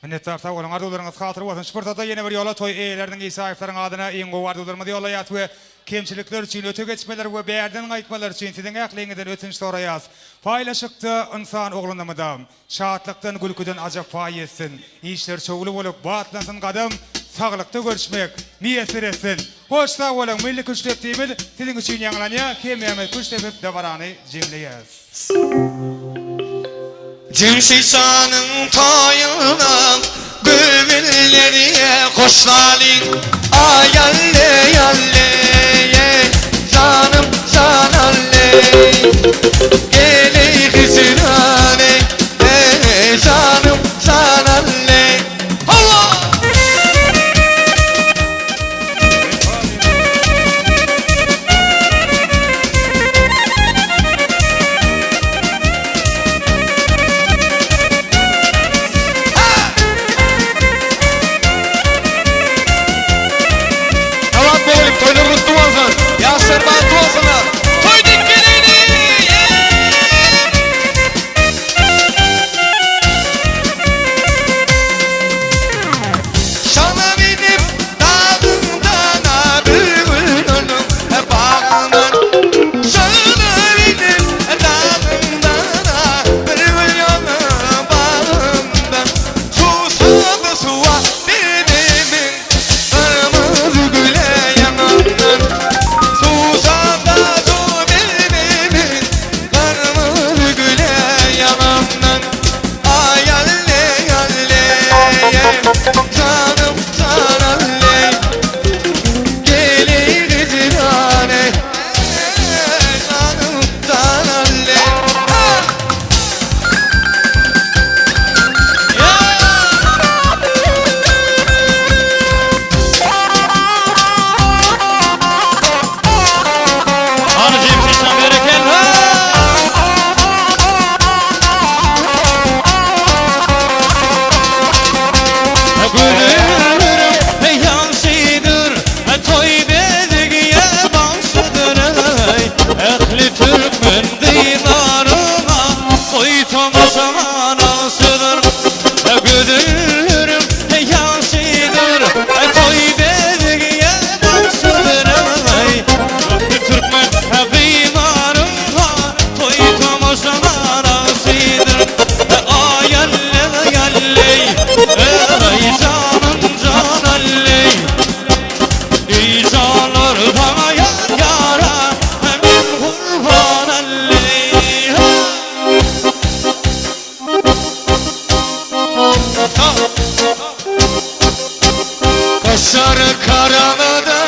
Minnetdar sag boluň arzuwlaryňyz hasyl bolsun şu pursatda ýene bir ýola toý eýeleriniň Isaýewleriň adyna iň gowy arzuwlarymyzy ýollaýas we kemçilikler üçin öte geçmeler we bärden gaýtmalar üçin siziň ähliňizden ötünç soraýas paýlaşykda ynsan ogluna mydam şatlykdan gülküden ajap paý ýetsin işler şowly bolup batlansyn gadam saglykda görüşmek miýesser etsin hoş sag boluň milli küştdepdimiz siziň üçin ýaňlanýar hemmämiz küşt depip dabarany jemleýäs. Jemşit şanyň toýunda Göwünleri hoşlalyň Aý alle alle Janym jan alle Geleý hijrane Janym jan alle Hawa! Salam bolup toýlar gutly bolsun. Ýaşlar bagtly bolsunlar. Toý dik geleli. Şana binip dağından bülbül onuň bagyndan. Şana binip dağından bülbül onuň bagyndan. Susadı suwa didimin gyrmyzy güle ýaňagyndan. Susadı su didimin gyrmyzy güle ýaňagyndan. Ay alle alle Canım can alle Gelin zirane Canım can alle Hany Jemşitjan berekella! Gülürüm ýagşydyr, toý bezegýä bagşydyr eý. Ähli türkmen diýaryna toý tomaşa nagşydyr. Gülürüm ýagşydyr, toý bezegýä bagşydyr eý. Ähli türkmen diýaryna toý tomaşa nagşydyr. Aý alle alleý, eý janym jan alleý. Eý janlar saňa ýar ýara, men gurban alleý. Kaşları karalıdı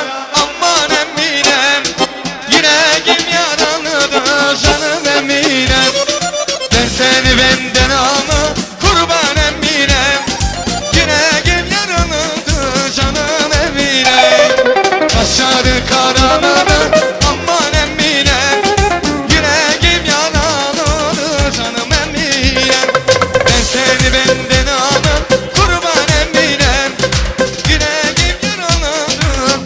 aman eminem Yüreğim yaralıdı canım eminem Ben seni benden alma kurban eminem Yüreğim yaralıdı canım eminem Kaşları karalıdı aman eminem Yüreğim yaralıdı canım eminem Ben seni benden alma kurban eminem Yüreğim yaralıdı.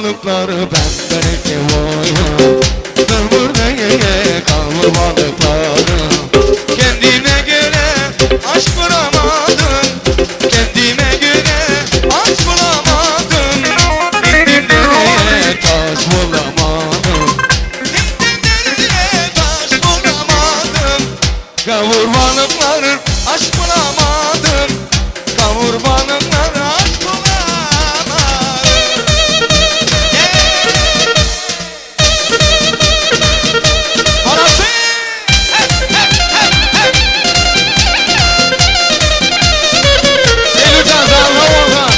balıkları benden eki boyu Ömürde kavur balıkları Kendime göre aşk bulamadım Kendime göre aşk bulamadım Gittim nereye taş bulamadım Gittim nereye taş bulamadım Kavur balıkları aşk bulamadım Kavur balıkları aşk bulamadım Parası! Eylülcan sağ ol.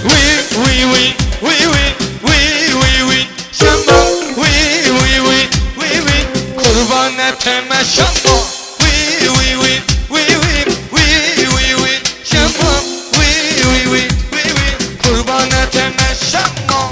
Oui, oui, oui, oui, oui, oui, oui, oui, Şamba, oui, oui, oui, oui, oui, kurban etme şamba. Oui, oui, oui, oui, oui, oui, oui, oui, Şamba, oui, oui, oui, oui, oui, kurban etme şamba.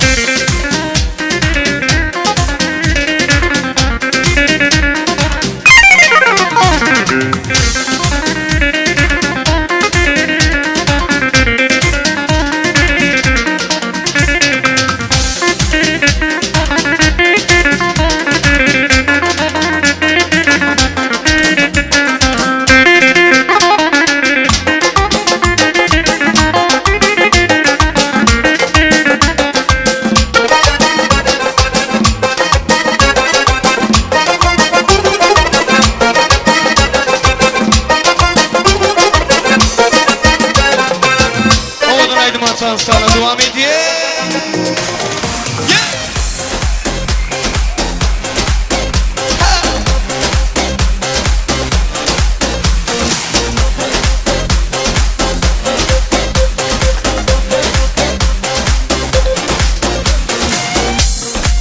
Owadan aýdyma tanslarla dowam edýär.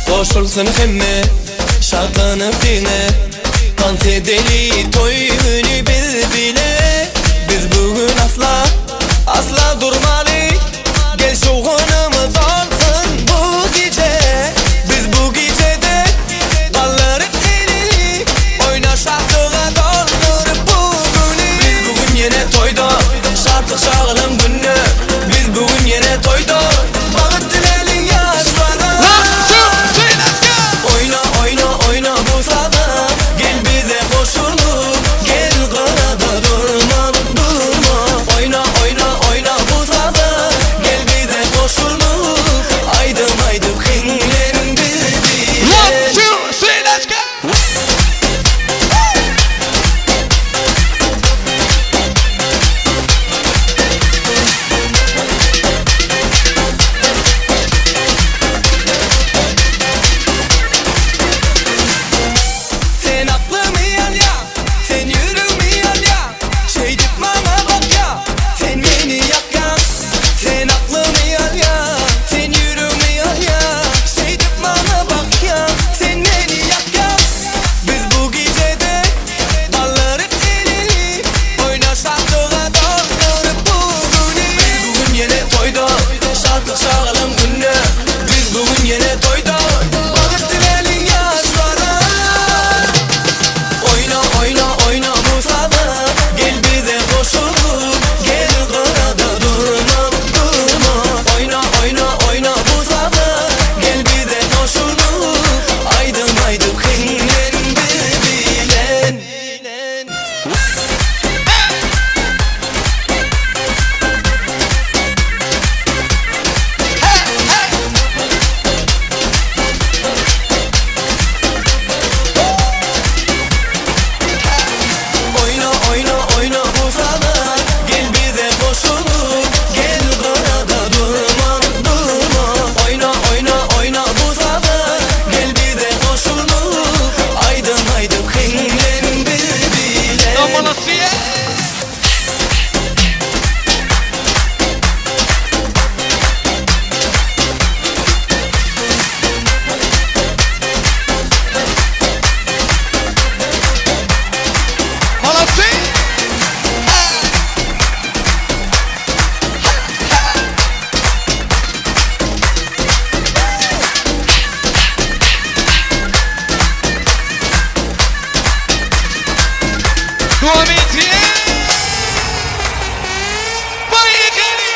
Goşulsyn hemme şatlanyp diňe Tans edeli toý güni biz bile Biz bu gün asla asla durmaly Gel şowhunymyz dolsun bu gije Biz bu gijede galdyryp elini Oýna şatlyga dolduryp bu güni Biz bu gün ýene toýda şatlyk şagalaň günde Biz bu gün ýene toýda Bagyt diläli ýaşlara Oýna oýna oýna bu saza Gel bize goşulyp Gel gyrada durma durma Oýna oýna oýna bu saza. Dowam edýär. Poýehali!